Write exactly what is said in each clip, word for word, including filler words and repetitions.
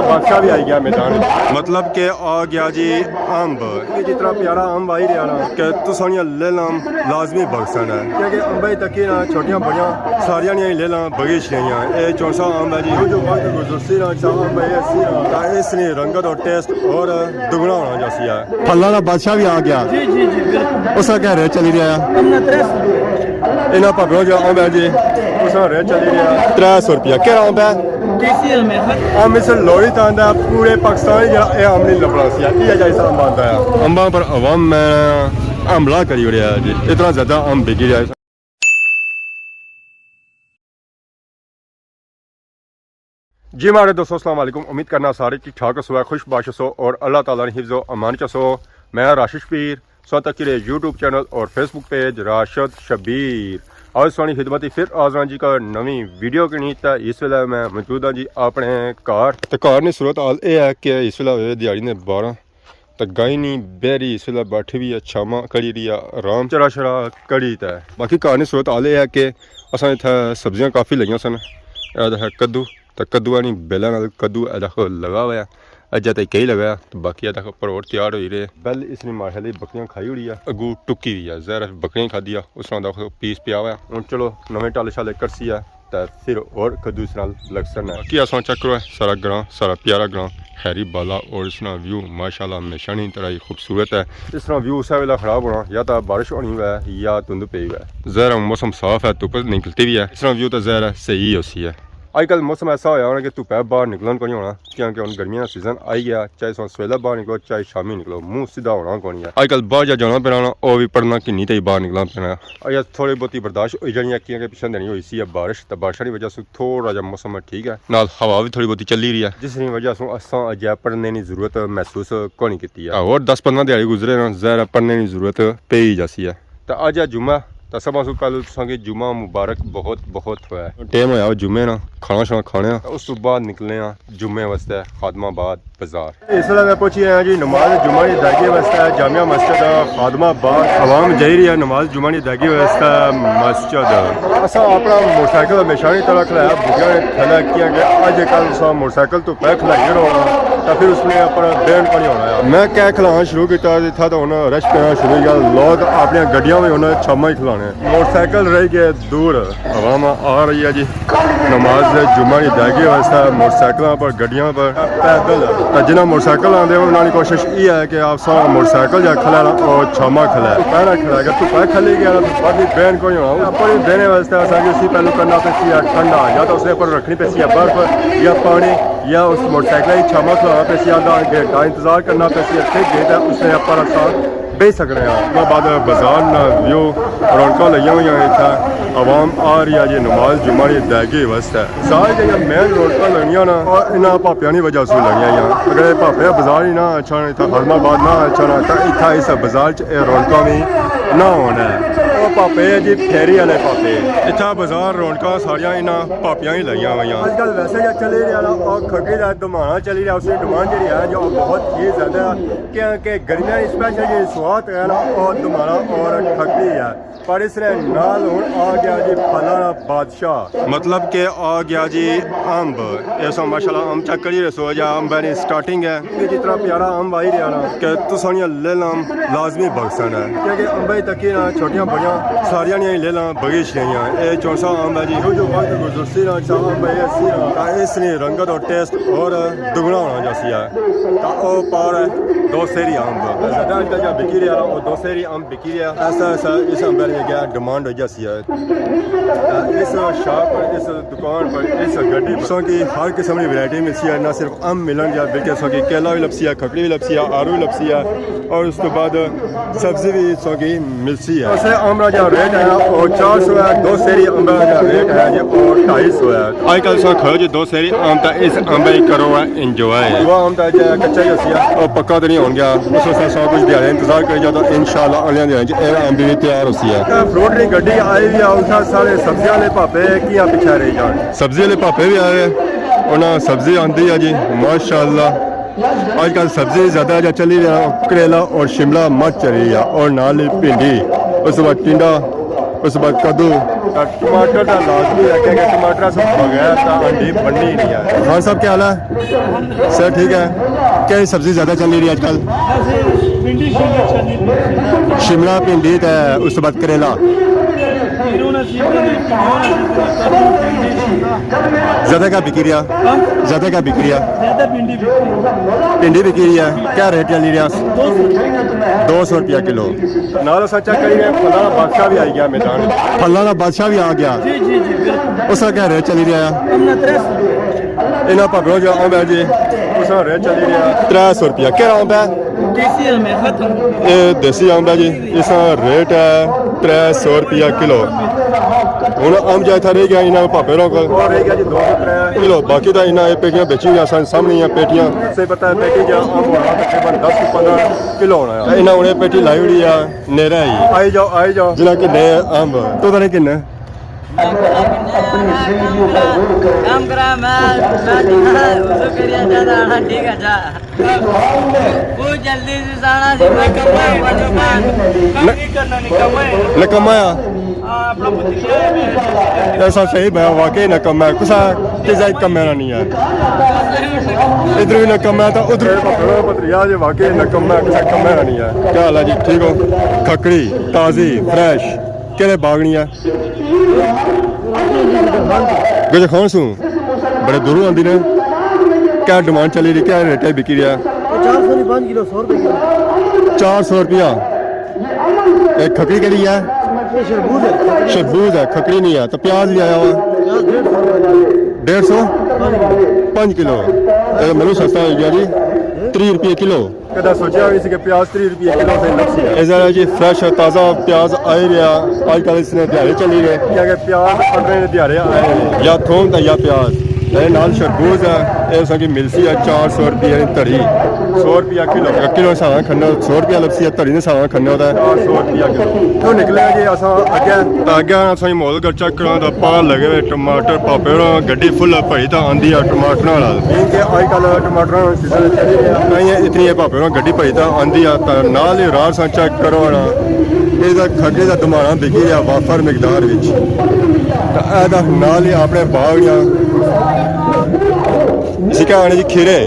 بادشاہ بھی آئی گیا میدان۔ مطلب کہ آ گیا جی امب۔ یہ جتنا پیارا امب آئی رہا نا کہ تساں نے لے لم لازمی بگسن ہے، کیونکہ امبے تکی نا چھوٹیاں بڑیاں ساریاں نے لے لم بگیش گئیاں۔ اے چونسا امب ہے جی، جو جو وقت گزرسی نا، چا امب ہے سی نا، تا اس نے رنگت اور ٹیسٹ اور دگنا ہونا جاسی ہے۔ پھلاں دا بادشاہ بھی آ گیا۔ جی، جی، جی، بالکل۔ اس کا کیا ریٹ چلی رہا ہے؟ انہاں ترے سو روپے۔ انہاں پاپڑوں جو امب ہے جی، اس کا ریٹ چلی رہا ہے ترے سو روپیہ۔ کہڑا امب ہے؟ دیسی امب ہے۔ امب اس لوری تاں دا پورے پاکستان وچ اے امب نہیں لبنا سی، اے جائز امب آندا ہے۔ امباں پر عوام میں حملہ کری اڑیا ہے جی، اتنا زیادہ امب بکی رہا ہے۔ جی ماڑے دوستو، السلام علیکم۔ امید کرنا سارے ٹھیک ٹھاک ہسو، خوش باش ہسو اور اللہ تعالیٰ نے حفظ و امان چ ہسو۔ میں راشد شبیر، سو تک کے یوٹیوب چینل اور فیس بک پیج راشد شبیر۔ آج سوانی خدمت ہی پھر حاضر ہاں جی کا نویں ویڈیو کے نیت۔ اس ویلے میں موجود ہاں جی اپنے گھر۔ تے گھر نی صورت حال اے ہے کہ اس ویلے ہوئے دیہاڑی نے بارہ، تے گائیں نی بیری اس ویلے بیٹھی ہوئی ہے، چھاواں کری رہی ہے، آرام چرا شرا کری تے۔ باقی گھر نی صورت حال اے ہے کہ اساں اتھے سبزیاں کافی لگیاں سن۔ اے دیکھو کدو، تے کدو نی بیلاں نال کدو اے دیکھو لگا ہوا ہے۔ اجے تے کئی لگا ہے، تے باقی اے دیکھو پروڑ تیار ہوئی رہے۔ بیل اس نی ماشاءاللہ بکریاں کھائی ہوئی ہے، اگو ٹکی ہوئی ہے، ظاہر ہے بکریاں کھادی ہے، اس طرح دا پیس پیا ہوا ہے۔ ہن چلو نویں ٹالے شالے کرسی ہے۔ تے پھر ہور کدو اس نال لگسن ہے۔ باقی اساں چیک کرو ہے، سارا گراں، سارا پیارا گراں، خیری بالا، اور اس نا ویو ماشاءاللہ ہمیشہ نی طرح ہی خوبصورت ہے۔ اس نا ویو اسے ویلے خراب ہونا، یا تاں بارش ہونی ہوئے یا دھند پئی ہوئے۔ ظاہر ہے موسم صاف ہے، دھوپ نکلتی بھی ہے، اس نا ویو تاں ظاہر ہے صحیح ہوسی ہے۔ اج کل موسم ایسا ہویا ہونا کہ دھوپے باہر نکلن کونی ہونا، کیونکہ ہن گرمیاں نا سیزن آئی گیا، چاہے تساں سویلے باہر نکلو چاہے شامی نکلو، منہ سیدھا ہونا کونی ہے۔ اج کل باہر جا جانا پینا نا، او وی پڑھنا کنی تے باہر نکلنا پینا۔ اجے تھوڑی بہتی برداشت ہوئی جانی ہے، کیونکہ پچھے دنی ہوئی سی ہے بارش، تے بارشاں نی وجہ سے تھوڑا جا موسم ٹھیک ہے، نال ہوا وی تھوڑی بہتی چلی رہی ہے، جس نی وجہ سے اساں اجے پڑھنے نی ضرورت محسوس کونی کیتی ہے۔ ہور دس پندرہ دیہاڑی گزرے نا، ظاہر ہے پڑھنے نی ضرورت پئی جاسی ہے۔ تے اج ہے جمعہ، تے سبھاں سوں پہلے تساں کی جمعہ مبارک بہت بہت ہوئے۔ ٹائم ہویا جمعے نا، کھانا شانا کھانے آں، اس تو بعد نکلنے آں جمعے واسطے خادم آباد بازار۔ اس ویلے میں پہنچی آیا جی نماز جمعہ نی ادائیگی واسطے جامع مسجد خادم آباد۔ عوام جائی رہی ہے نماز جمعہ نی ادائیگی واسطے مسجد۔ اساں اپنا موٹر سائیکل ہمیشہ نی طرح کھلایا بوٹیاں نے تھلے، کیاں کہ اج کل اساں موٹر سائیکل دھوپے کھلائیے رہو، تاں پھر اس نے اپر بین پانی ہونا ہے۔ میں کہہ کھلانا شروع کیتا، اتھا تاں ہن رش پینا شروع ہوئی گیا، لوگ اپنیاں گڈیاں وی ہن چھاواں ہی کھلانے۔ موٹر سائیکل رہ گئے دور۔ عوام آ رہی ہے جی نماز جمعہ نی ادائیگی واسطے، موٹر سائیکلاں پر، گڈیاں پر، پیدل۔ تے جنہاں موٹر سائیکل آندے، انہاں نی کوشش یہ ہے کہ آپ سارا موٹر سائیکل جا کھلا اور چھاما کھلا ہے۔ پہلا کھلا، اگر تو پہلا کھلے گیا تو بعد بین کوئی ہونا۔ اپنی بینے واسطے اساں کی اسی پہلو کرنا پیسی ہے ٹھنڈا، یا تو اس نے پر رکھنی پیسی ہے برف یا پانی، یا اس موٹر سائیکل ہی چھاما کھلانا پیسی ہے، آدھا گھنٹہ انتظار کرنا پیسی ہے، پھر گئے تے اس نے پر اساں بہی سکنے ہاں۔ اس بعد بازار نا ویو، رونقاں لگیاں ہوئیاں ہیں اتھا، عوام آ رہی ہے جی نماز جمعہ نی ادائیگی واسطے۔ ساری جیہڑیاں مین رونقاں لگیاں نا، او انہاں پاپیاں نی وجہ سوں لگیاں ہوئیاں۔ اگر اے پاپے بازار ہی نہ اچھن، اتھا خادم آباد نہ اچھن، تاں اتھا اس بازار چ اے رونقاں وی نہ ہونا ہے۔ او پاپے ہے جی پھیری والے پاپے۔ اتھا بازار رونقاں ساریاں انہاں پاپیاں ہی لگیاں ہوئیاں۔ اج کل ویسے یا چلی رہیا نا، او کھگی دا دمانا چلی رہیا، اس نی ڈیمانڈ جیہڑی ہے جو بہت ہی زیادہ ہے، کیونکہ گرمیاں نی اسپیشل جیہڑی سوات ہے نا، او دمانا اور کھگی ہے۔ پر اس نے نال ہن آ گیا جی پھلاں نا بادشاہ۔ مطلب کہ آ گیا جی امب۔ ایسا ماشاءاللہ امب چیک کری رہے سو، یا امب نی سٹارٹنگ ہے۔ یہ جتنا پیارا امب آئی رہیا نا کہ تساں نے لے لم لازمی بگسن ہے۔ کیونکہ امبے تکی نا چھوٹیاں بڑیاں ساریاں نے لے لم بگیش گئیاں۔ اے چونسا امب ہے جی، جو جو وقت گزرسی نا، چا امب ہے سی نا، تاں اس نی رنگت اور ٹیسٹ اور دگنا ہونا جاسی ہے۔ تاں او پار ہے دو سیری امب۔ زیادہ اج کل جا بکی رہیا نا، او دو سیری امب بکی رہیا۔ ایسا، ایسا اس امبے نے کیا ڈیمانڈ ہو جاسی ہے۔ اس شاپ پر، اس دکان پر، اس گڈی پر تساں کی ہر قسم کی ورائٹی ملسی ہے، نہ صرف امب ملن گیا بلکہ تساں کی کیلا وی لبسی ہے، کھکڑی وی لبسی ہے، آڑو وی لبسی ہے، اور اس تو بعد سبزی وی تساں کی ملسی ہے۔ اسے امب نا جا ریٹ ہے او چار سو ہے، دو سیری امب نا جا ریٹ ہے جی او ڈھائی سو ہے۔ اج کل تساں کھاؤ جی دو سیری امب، تاں اس امب کی کرو ہے انجوائے۔ وہ امب تاں جا کچا ہی ہوسی ہے، او پکا تے نہیں ہون گیا، اس واسطے تساں کچھ دیہاڑے انتظار کری جاؤ، تاں انشاءاللہ اگلے دیہاڑے چ اے امب وی تیار ہوسی ہے۔ فروٹ نی گڈی آئی وی ہے، اتھا سارے سبزیاں والے پاپے کیاں پچھے رہ جان۔ سبزی والے پاپے وی آئے، انہاں سبزی آندی ہے جی، ماشاءاللہ۔ اج کل سبزی زیادہ جا چلی رہیا، کریلا اور شملہ مرچ چلی رہی ہے، اور نال ہی بھنڈی، اس کے بعد ٹنڈا، اس بعد کدو۔ ٹماٹر دا لازمی ہے، کیونکہ ٹماٹر سے بغیر تاں ہنڈی بننی ہی نہیں ہے۔ خان صاحب، کیا حال ہے؟ سر، ٹھیک ہے۔ کیا سبزی زیادہ چلی رہی ہے آج کل؟ بس، بھنڈی شملہ چلی رہی ہے۔ شملہ بھنڈی تے اس بعد کریلا۔ کریلا سی، بھنڈی سی، کریلا سی، بھنڈی سی۔ زیادہ کیا بکی رہیا؟ ہاں؟ زیادہ کیا بکی رہیا؟ زیادہ بھنڈی بکی رہی ہے۔ بھنڈی بکی رہی ہے۔ کیا ریٹ چلی رہیا؟ دو سو روپے۔ دو سو روپیہ کلو۔ نال اساں چیک کری رہے ہیں، پھلاں نا بادشاہ بھی آئی گیا میدان۔ پھلاں نا بادشاہ بھی آ گیا۔ جی، جی، جی، بالکل۔ اس کا کیا ریٹ چلی رہیا ہے؟ ہم نے ترے سو۔ انہاں پاپڑوں جو امب ہے جی، اس کا ریٹ چلی رہیا ہے ترے سو روپیہ۔ کہڑا امب ہے؟ دیسی امب ہے، ختم۔ اے دیسی امب ہے جی، اس کا ریٹ ہے ترے سو روپیہ کلو۔ ہن امب جو اتھا رہ گیا انہاں پاپڑوں کو، وہ رہ گیا جی دو سو ترے کلو۔ باقی تاں انہاں اے پیٹیاں بیچی ہوئی سن، سامنے ہی پیٹیاں۔ سے پتہ ہے پیٹی جو امب ہونا تقریباً دس تو پندرہ کلو ہونا ہے۔ انہاں ہن اے پیٹی لائی ہوئی ہے۔ نیرا ہی۔ آئی جاؤ، آئی جاؤ۔ جنہاں کے نئے امب۔ تو تنے کن؟ کم کرا، میں، میں جنہاں حضور کریے جانا آنا ٹھیک ہے جا۔ وہ جلدی سے سانا سی، میں کمایا، میں کمایا۔ نکما آ۔ ایسا صحیح بھائی، واقعی نکما ہے۔ کسا کسا کمے نہ نہیں ہے۔ ادھر بھی نکما ہے تو ادھر۔ پتریا جی واقعی نکما ہے، کسا کمے نہ نہیں ہے۔ کیا حال ہے جی؟ ٹھیک ہو؟ کھکڑی، تازی، فریش۔ کہڑے باغ نی ہے؟ گجر خان سوں۔ بڑے دوروں آندی نے۔ کیا ڈیمانڈ چلی رہی، کیا ریٹ ہے بکی رہیا؟ چار سو نی پانچ کلو، سو روپے کلو۔ چار سو روپیہ۔ ایک کھکڑی کہڑی ہے؟ یہ شربوز ہے۔ شربوز ہے، کھکڑی نہیں ہے۔ تو پیاز بھی آیا ہوا؟ پیاز ڈیڑھ سو روپے کلو۔ ڈیڑھ سو؟ پانچ کلو۔ پانچ کلو۔ اے مینوں سستا ہو گیا جی، تریہہ روپے کلو۔ کدا سوچیا ہوئی سی کہ پیاز تریہہ روپے کلو سے لگسی ہے؟ اے ذرا جی فریش اور تازہ پیاز آئی رہیا۔ آج کل اس نے دیہاڑے چلی رہے۔ یا کہ پیاز پکنے نے دیہاڑے آئے رہے۔ یا تھوم تے یا پیاز۔ اے نال شربوز ہے، اے اساں کی ملسی ہے چار سو روپے نی تھڑی۔ سو روپیہ کلو۔ کلو ساواں کھنو سو روپیہ لگسی ہے، تھڑی نے ساواں کھنو تے۔ چار سو روپیہ کلو۔ تو نکلے جی اساں اگے۔ تے اگے اساں ماحول اگر چیک کراں تے پار لگے ہوئے ٹماٹر، پاپڑ، گڈی فل بھری تے آندی ہے ٹماٹراں نال۔ کیونکہ آج کل ٹماٹراں نا سیزن چلی رہیا۔ تائیں اتنی یہ پاپڑ نا گڈی بھری تے آندی ہے، تے نال ہی رار ساں چیک کرو نا۔ اے دا کھکے دا دمانا بکی رہیا وافر مقدار وچ۔ تے اے دا نال ہی اپنے باغ یا اسی کیا آنے جی کھیرے۔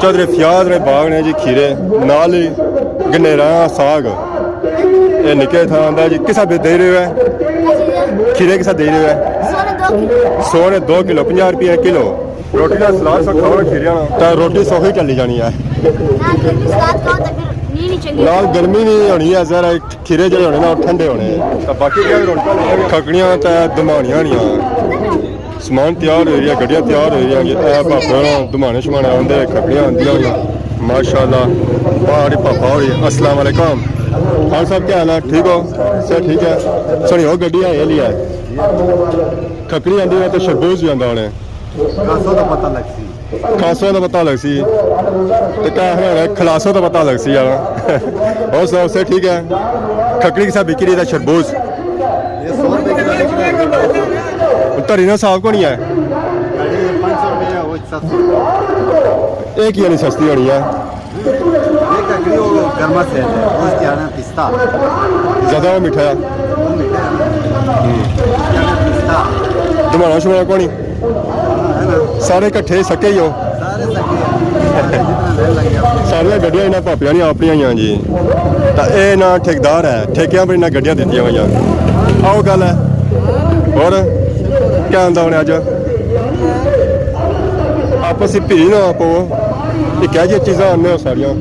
چودھری فیاض نے باغ نے جی کھیرے۔ نال ہی گنیرا ساگ۔ اے نکے تھا آندا جی، کسا بے دے رہے ہو؟ کھیرے کسا دے رہے ہو؟ سو نے دو کلو۔ سو نے دو کلو، پنجاہ روپے کلو۔ روٹی دا سلاد سا کھاؤ نا کھیرے نا۔ تے روٹی سوکھی چلی جانی ہے۔ نال گرمی سلاد کھاؤ تے پھر نیند نہیں چنگی۔ نال گرمی نہیں ہونی ہے، ذرا کھیرے جڑے ہونے نا، او ٹھنڈے ہونے۔ تے باقی کیا روٹی کھکڑیاں تے دمانیاں ہونیاں۔ سامان تیار ہوئی رہیا، گڈیاں تیار ہوئی رہیاں جی۔ اے پاپڑ دمانے شمانے آندے، کھکڑیاں آندیاں ہویاں۔ ماشاءاللہ، باہر ہی پاپا ہوری۔ السلام علیکم۔ خان صاحب، کیا حال ہے؟ ٹھیک ہو؟ سر ٹھیک ہے۔ سنی ہو گڈی ہے، یہ لیا ہے۔ کھکڑی آندی ہے تو شربوز بھی آندا ہونے۔ کھاسو دا پتہ لگ سی۔ کھاسو دا پتہ لگ سی۔ تے کیا ہے، کھلاسو دا پتہ لگ سی یار۔ اور سب سے ٹھیک ہے۔ کھکڑی کے ساتھ بکی رہی تھا شربوز۔ یہ سو روپے کلو بک رہا ہے۔ تری نا صاحب کو نہیں ہے۔ گاڑی پانچ سو روپے ہے، وہ ست سو۔ ایک ہی یعنی سستی ہونی ہے۔ یہ ککڑی وہ گرما سے ہے، اس کے آنا پستہ۔ زیادہ وہ میٹھا ہے۔ وہ میٹھا ہے۔ ہوں۔ اس کے آنا پستہ۔ دمانا شمانا کونی؟ ہے نا؟ سارے کٹھے سکے ہی ہو۔ سارے سکے ہیں۔ سارے جتنا لے لگے اپنے۔ ساریاں گڈیاں انہاں پاپیاں نیاں اپنیاں ہی ہیں جی۔ تا اے نا ٹھیکیدار ہے، ٹھیکیاں پر انہاں گڈیاں دتیاں ہوئیاں۔ آؤ گل ہے۔ اور کیا آندا ہونے اج؟ آپس ہی بھیڑ نہ پو، یہ کیا جی چیزاں آنے ہو ساریاں؟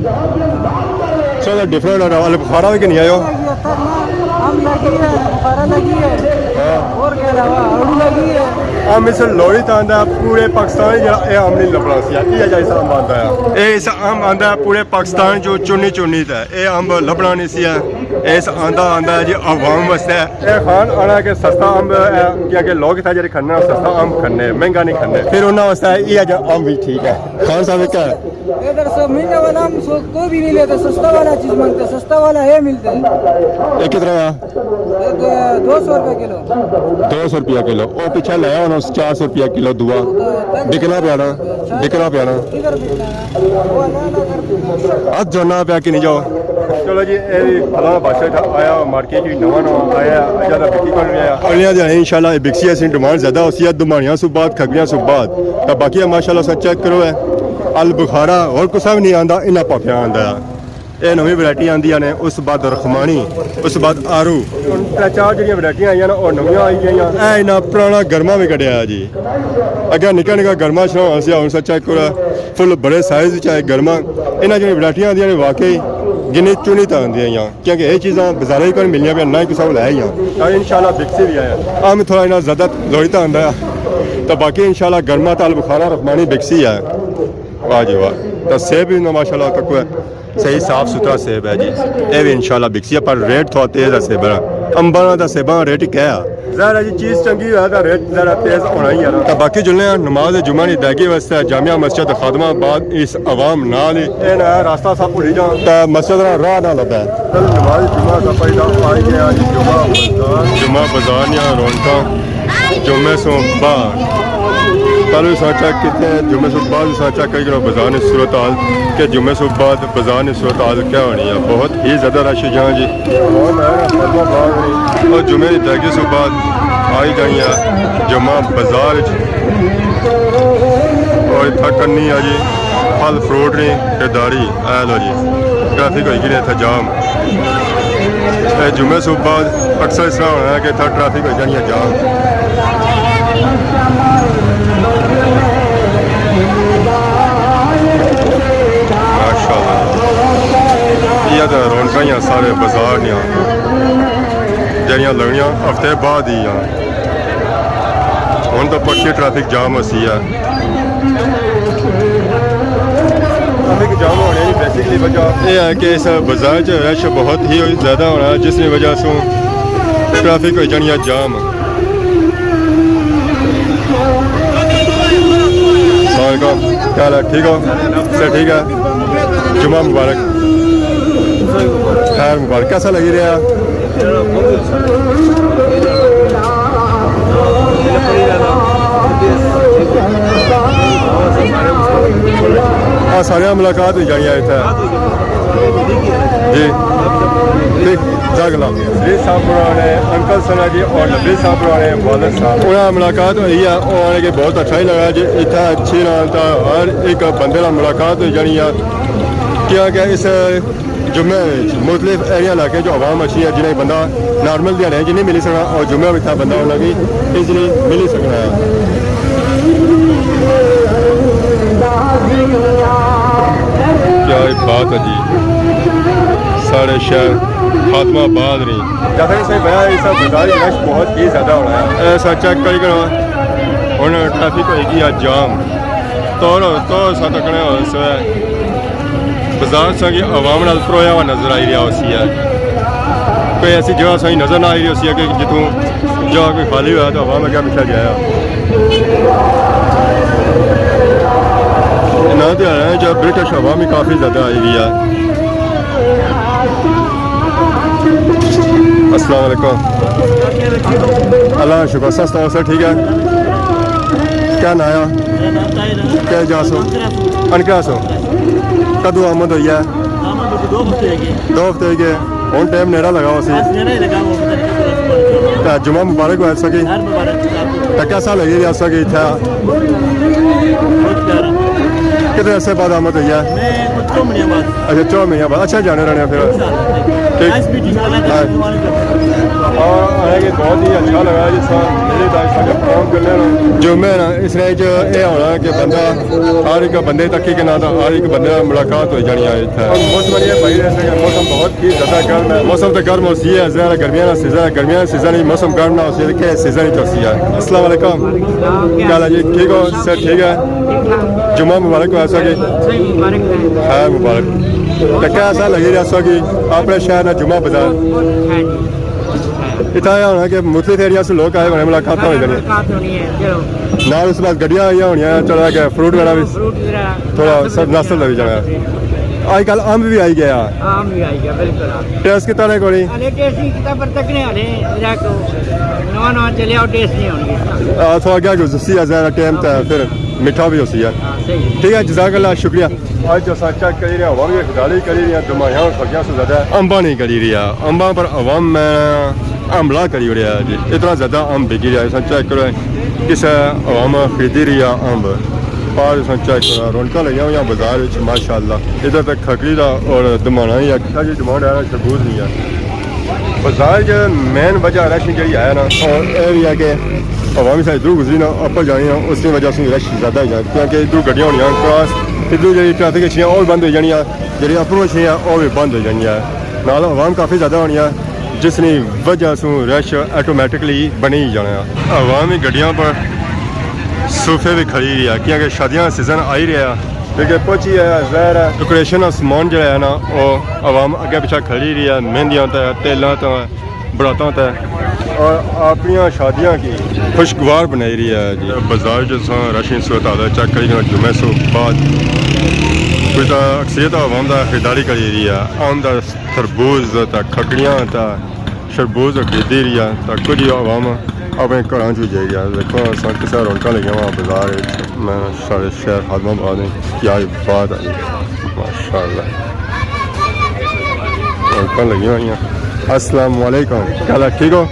چلو ڈفرنٹ ہے، البخارا بھی کہ نہیں آئے ہو؟ ہم لگی ہے، البخارا لگی ہے۔ ہاں۔ اور کیا علاوہ آڑو لگی ہے۔ ہم اس لوہڑی تاں آندا پورے پاکستان جا اے ہم نہیں لبنا سی، یہ جا اس ہم آندا ہے۔ اے اس ہم آندا پورے پاکستان جو چنی چنی تے اے ہم لبنا نہیں سی ہے۔ اس آندا آندا ہے جی عوام واسطے۔ اے خان آنا کہ سستا امب ہے، کیا کہ لوگ اتھا جڑے کھننے سستا امب کھننے، مہنگا نہیں کھننے۔ پھر انہاں واسطے یہ جا امب بھی ٹھیک ہے۔ خان صاحب کیا ہے؟ ادھر سے مہنگا والا ہم سو کو بھی نہیں لیتے، سستا والا چیز مانگتے، سستا والا یہ ملتا ہے۔ یہ کتنا ہے؟ یہ دو، دو سو روپے کلو۔ دو سو روپیہ کلو۔ او پیچھے لے آؤ نا، چار سو روپیہ کلو دوا۔ بکنا پیا نا، بکنا پیا نا۔ ہاتھ جوڑنا پیا کہ نہیں جاؤ؟ چلو جی، اے وی فلاں بادشاہ تھا آیا، مارکیٹ وچ نواں نواں آیا، اجا تاں بکی کون رہیا۔ اگلیاں دے انشاءاللہ اے بکسی، اسی ڈیمانڈ زیادہ ہوسی، دمانیاں سوں بعد، کھگڑیاں سوں بعد۔ تاں باقی ماشاءاللہ سا چیک کرو، اے البخارا اور کسا وی نہیں آندا، انہاں پاپیاں آندا ہے۔ اے نویں ورائٹی آندی نے، اس بعد رخمانی، اس بعد آرو۔ ترے چار جڑیاں ورائٹیاں آئیاں نا، اور نویاں آئی گئیاں۔ اے انہاں پرانا گرما وی کڈیا ہے جی۔ اگے نکا نکا گرما شروع ہونا سی، ہن سا چیک کرو، فل بڑے سائز وچ آئے گرما۔ انہاں جڑیاں ورائٹیاں آندیاں نے، واقعی گنی چنی تاں آندیاں ہیاں، کیونکہ اے چیزاں بازاراں وچ کون ملنیاں پیاں، نہ ہی کسا کول ہے ہیاں۔ تاں انشاءاللہ بکسی وی ہے۔ آ میں تھوڑا انہاں زیادہ لوڑی تاں آندا ہے۔ تاں باقی انشاءاللہ گرما تاں البخارا رخمانی بکسی ہے۔ واہ جی واہ۔ تاں سیب وی ماشاءاللہ تکو ہے۔ صحیح صاف ستھرا سیب ہے جی۔ اے وی انشاءاللہ بکسی ہے، پر ریٹ تھوڑا تیز ہے سیباں نا۔ امباں نا تاں سیباں نا ریٹ ہی کہہ ہے۔ ظاہر ہے جی، چیز چنگی ہوئے تاں ریٹ ذرا تیز ہونا ہی ہے نا۔ تاں باقی جلنے آں نماز جمعہ نی ادائیگی واسطے جامع مسجد خادم آباد اس عوام نال ہی۔ اے نا راستہ سب بھلی جاں۔ تاں مسجد نا راہ نہ لبھے۔ چلو نماز جمعہ سب پڑھی دا، آئی گیا جی جمعہ بازار۔ جمعہ بازار نیاں رونقاں۔ جمعے سوں بعد۔ پہلے سا چیک کیتے، جمعے سوں بعد سا چیک کری کرو بازار نی صورتحال، کہ جمعے سوں بعد بازار نی صورتحال کیا ہونی ہے۔ بہت ہی زیادہ رش ہے یہاں جی۔ اور جمعے نی ادائیگی سوں بعد آئی جانی ہے جمعہ بازار وچ۔ اور اتھا کنی ہے جی پھل فروٹ نی خریداری، اے لو جی، ٹریفک ہوئی گئی نے اتھا جام۔ اے جمعے سوں بعد اکثر اس طرح ہونا ہے کہ اتھا ٹریفک ہوئی جانی ہے جام۔ ماشاءاللہ۔ یہ تو رونقاں ہی ہیں سارے بازار نیاں، جڑیاں لگنیاں ہفتے بعد ہی ہیں۔ ہن تو پکی ٹریفک جام ہوسی ہے۔ ٹریفک جام ہونے کی بیسیکلی وجہ یہ ہے کہ اس بازار چ رش بہت ہی زیادہ ہونا ہے، جس کی وجہ سوں ٹریفک ہوئی جانی ہے جام۔ السلام علیکم، کیا حال ہے؟ ٹھیک ہو؟ سر ٹھیک ہے؟ جمعہ مبارک۔ خیر مبارک۔ کیسا لگی رہا؟ ہاں، سارے ملاقات ہوئی جانی ہے اتھے۔ جی۔ ٹھیک۔ جزاک اللہ۔ رشید صاحب پرانے انکل سنا جی اور نبی صاحب پرانے والد صاحب۔ انہاں ملاقات ہوئی ہے، انہاں نے کہ بہت اچھا ہی لگا جی، اتھے اچھی نال تا ہر ایک بندے نال ملاقات ہوئی جانی ہے، کیونکہ اس جمعے وچ مختلف ایریا علاقے جو عوام اچھی ہے، جنہیں بندہ نارمل دیہاڑے جی نہیں ملی سکنا، اور جمعے وچ تھا بندہ انہاں کی ایزیلی ملی سکنا ہے۔ کیا ایک بات ہے جی، سارے شہر خاتمہ آباد نہیں۔ جیسا کہ صحیح بیا، اس بازار رش بہت ہی زیادہ ہونا ہے۔ ایسا چیک کری کرو، ہن ٹریفک ہوئی گئی ہے جام۔ تو تو سا تکنے ہو سو ہے۔ بازار سا کہ عوام نال پرویا ہوا نظر آئی رہا ہوسی ہے۔ کوئی ایسی جگہ سا نظر نہ آئی رہی ہوسی ہے کہ جتھوں جگہ کوئی خالی ہوا تو عوام اگے پچھا جایا۔ نہ تو ہے جو برٹش عوام ہی کافی زیادہ آئی ہوئی ہے۔ السلام علیکم۔ اللہ کا شکر، سستا سر ٹھیک ہے۔ کیا نام ہے؟ کیا جا سو؟ انکرا سو۔ کدو آمد ہوئی ہے؟ دو ہفتے ہوئی گئے۔ ہن ٹائم نیڑا لگا ہوا سی۔ تے جمعہ مبارک ہوا سکی۔ تے کیسا لگی رہا سکی اتھا؟ کتنے عرصے بعد آمد ہوئی ہے؟ اچھا، چار مہینے بعد۔ اچھا، جانے رہنے پھر۔ ٹھیک۔ ہاں۔ اور ہمیں کہ بہت ہی اچھا لگا جس طرح میرے دائی صاحب پروگرام کرنے رہے۔ جمعے نا اس طرح جو اے ہونا کہ بندہ ہر ایک بندے تک ہی کہ نہ تھا، ہر ایک بندے نال ملاقات ہوئی جانی ہے اتھا۔ اور موسم یہ بھائی رہتا ہے کہ موسم بہت ہی زیادہ گرم ہے۔ موسم تو گرم ہوسی ہے، ظاہر ہے گرمیاں نا سیزن ہے، گرمیاں نا سیزن ہی موسم گرم نہ ہوسی، کہ سیزن ہی تو ہوسی ہے۔ السلام علیکم۔ کیا حال ہے جی؟ ٹھیک ہو؟ سب ٹھیک ہے؟ جمعہ مبارک ہوا سو جی۔ صحیح مبارک ہے۔ خیر مبارک۔ تو کیسا لگی رہا سو جی اپنے شہر نا جمعہ بازار؟ اتھا یہ ہونا کہ مختلف ایریا سے لوگ آئے ہونے، ملاقات ہوئی جانی۔ ملاقات ہونی ہے، چلو۔ نال اس بعد گڈیاں آئی ہونی ہیں، چلو کہ فروٹ وغیرہ بھی فروٹ وغیرہ تھوڑا ناشتہ سب ناشتہ بھی لگ جانا ہے۔ آج کل امب بھی آئی گیا۔ امب بھی آئی گیا، بالکل۔ ٹیسٹ کتا نے کوئی؟ ہلے ٹیسٹ نہیں کتا، پر تکنے ہلے، میرا کو نواں نواں چلیا، ٹیسٹ نہیں ہونا۔ آ، تھوڑا کیا جو زسی ہے، زیادہ ٹائم تے پھر میٹھا بھی ہوسی ہے۔ ٹھیک ہے، جزاک اللہ، شکریہ۔ اج اساں چیک کری رہے ہیں، عوام کی خریداری کری رہے ہیں، دماہیاں کھڑکیاں سے زیادہ امباں نہیں کری رہیا، امباں پر عوام میں حملہ کری اڑیا جی، اتنا زیادہ امب بکی رہیا۔ اساں چیک کرو کس عوام خریدی رہی ہے امب، پار اساں چیک کرو، رونقاں لگیاں ہوئی ہیں بازار وچ ماشاءاللہ۔ ادھر تک کھکڑی دا اور دمانا ہی اچھا جی ڈیمانڈ ہے، شربوز نہیں ہے۔ بازار چ مین وجہ رش جیڑی ہے نا، اور اے وی ہے کہ عوام ساری ادھروں گزری نا، اپر جانی نا، اس کی وجہ سے رش زیادہ ہی جائے، کیونکہ ادھروں گڈیاں ہونیاں کراس، ادھروں جیڑی ٹریفک اچھی ہے، او وی بند ہوئی جانی ہے، جیڑی اپروچ ہے، او وی بند ہوئی جانی ہے۔ نال عوام کافی زیادہ ہونی ہے، جس نی وجہ سوں رش آٹومیٹکلی بنی ہی جانا ہے۔ عوام وی گڈیاں پر صوفے وی کھڑی ہوئی ہے، کیونکہ شادیاں سیزن آئی رہیا ہے۔ کیونکہ پہنچی ہے، ظاہر ہے، ڈیکوریشن آف سامان جڑا ہے نا، او عوام اگے پچھے کھڑی رہی ہے، مہندیاں تے، تیلاں تے، براتاں تے، اور اپنیاں شادیاں کی خوشگوار بنائی رہی ہے جی۔ بازار جو ساں رش نی صورت حال ہے، چیک کری جناب، جمعے سو بعد کچھ تاں اکثریت عوام دا خریداری کری رہی ہے، آم دا، تربوز دا، کھکڑیاں دا، شربوز خریدی رہی ہے، تاں کچھ عوام اپنے گھراں چ جائی رہی ہے۔ دیکھو اساں کسے رونقاں لگیاں ہوئیاں بازار وچ، میں سارے شہر خادم آباد ہیں، کیا ہی بات ہے، ماشاءاللہ۔ رونقاں لگیاں ہوئی ہیں۔ السلام علیکم، کیا حال ہے؟ ٹھیک ہو؟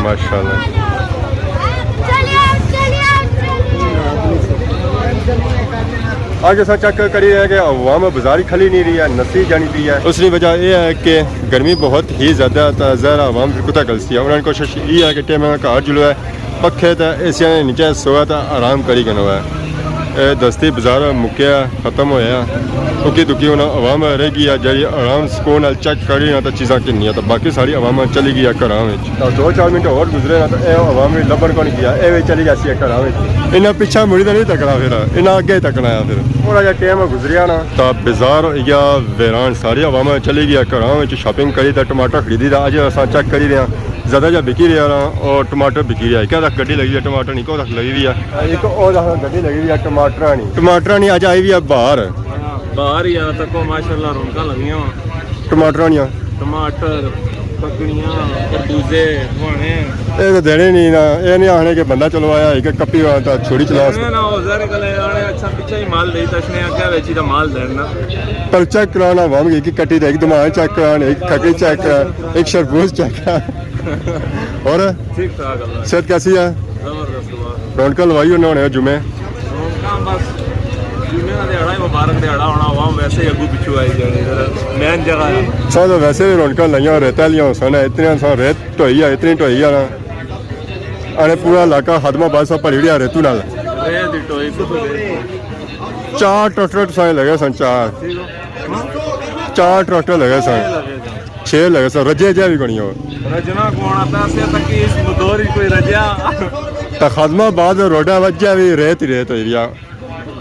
ماشاءاللہ۔ اج اساں چیک کری رہے ہیں کہ عوام بازار ہی کھلی نہیں رہی ہے، نسی جانی پی ہے۔ اس کی وجہ یہ ہے کہ گرمی بہت ہی زیادہ ہے، تاں ظاہر عوام پھر کتھا کھلسی ہے۔ انہاں کی کوشش یہ ہے کہ ٹائم گھر جلو ہے، پکھے تے اے سیاں نے نیچے سویا تے آرام کری گنو ہے۔ اے دستی بازار مکیا، ختم ہویا۔ اکی دکی ہن عوام رہ گئی ہے، جیڑی آرام سکون نال چیک کری نہ تے چیزاں گھننیاں، تے باقی ساری عوام چلی گئی ہے گھراں وچ۔ تے دو چار منٹ ہور گزرے نہ تے اے عوام وی لبھن کونی گیا، اے وی چلی جاسی ہے گھراں وچ۔ انہاں پچھا مڑی تے نہیں تکنا پھر، انہاں اگے ہی تکنا ہے پھر۔ تھوڑا جہا ٹائم گزریا نا۔ تے بازار ہوئی گیا ویران، ساری عوام چلی گئی ہے گھراں وچ، شاپنگ کری تے ٹماٹر خریدی تے اج اساں چیک کری رہے ہاں۔ زیادہ جا بکی رہیا نا، اور ٹماٹر بکی رہیا۔ کیا تک گڈی لگی ہے ٹماٹر نی، کو تک لگی ہوئی ہے؟ ایک او تک گڈی لگی ہوئی ہے ٹماٹر نی۔ ٹماٹر نی اج آئی ہوئی ہے باہر۔ باہر ہی آ تکو ماشاءاللہ رونقاں لگیاں واں۔ ٹماٹر نیاں۔ ٹماٹر، ککڑیاں، خربوزے، بھوانے۔ اے تے دینے نہیں نا، اے نہیں آنے کہ بندہ چلو آیا، ایک کپی ہوا تا چھوڑی چلا۔ نہ، نہ، او ظاہر گل ہے، آنے اچھا پچھا ہی مال دے، تشنے آ کیا ویچی دا مال دینا۔ پر چیک کرانا، عوام کی ایک کٹی تے ایک دماغ چیک کرانا، ایک کھکڑی چیک کرانا، ایک شربوز چیک کرانا۔ اور ٹھیک ٹھاک اللہ۔ صحت کیسی ہے؟ زبردست ہوا۔ رونقاں لوائی انہاں ہونے جمعے؟ رونقاں بس جمعے دا دیہاڑا ہی مبارک دیہاڑا ہونا، عوام ویسے ہی اگو پچھو آئی جانی، ذرا مین جگہ ہے۔ سو تو ویسے بھی رونقاں لائیاں، ریت والیاں ہو سن، اتنی سو ریت ٹوئی ہے، اتنی ٹوئی ہے نا۔ انے پورا علاقہ خادم آباد سا بھری اڑیا ریتو نال۔ ریت ہی ٹوئی، کتھوں ریت؟ چار ٹریکٹر سارے لگے سن، چار۔ چار ٹریکٹر لگے سن۔ چھ لگے سن، رجے جا بھی کونی ہو۔ رجنا کون آتا؟ اسے تک اس دور ہی کوئی رجیا۔ تے خادم آباد روڈا وجہ بھی ریت ہی ریت ہوئی رہیا۔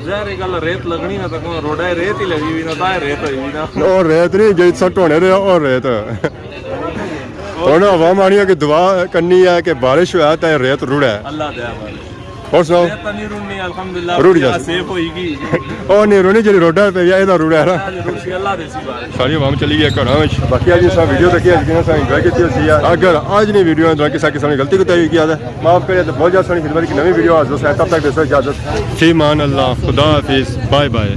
ظاہر ہے گل، ریت لگنی نہ تکو، روڈا ہی ریت ہی لگی ہوئی نہ، تاں ریت ہوئی ہوئی نہ۔ او ریت نہیں، جی سٹ ہونے رہے، او ریت۔ ہن عوام آنی ہے کہ دعا کرنی ہے کہ بارش ہوا تے ریت رڑے۔ اللہ دیا بارش۔ اور سناؤ؟ ریت تاں نہیں رڑنی، الحمدللہ، رڑ جاسی۔ سیف ہوئی گئی۔ او نہیں رڑنی، جڑی روڈا پہ یا، اے تاں رڑا ہے نا۔ اللہ دے سی بارش۔ ساری عوام چلی گئی گھراں وچ۔ باقی اج اساں ویڈیو تکی، اج کنا سا انجوائے کیتی ہوسی ہے۔ اگر اج نی ویڈیو اندر کسا قسم نی غلطی کوتاہی ہوئی گیا تے معاف کریا تے بہت زیادہ سوہنی خدمت کی نویں ویڈیو حاضر سے، تب تک دیسو اجازت۔ فی امان اللہ، خدا حافظ، بائے بائے۔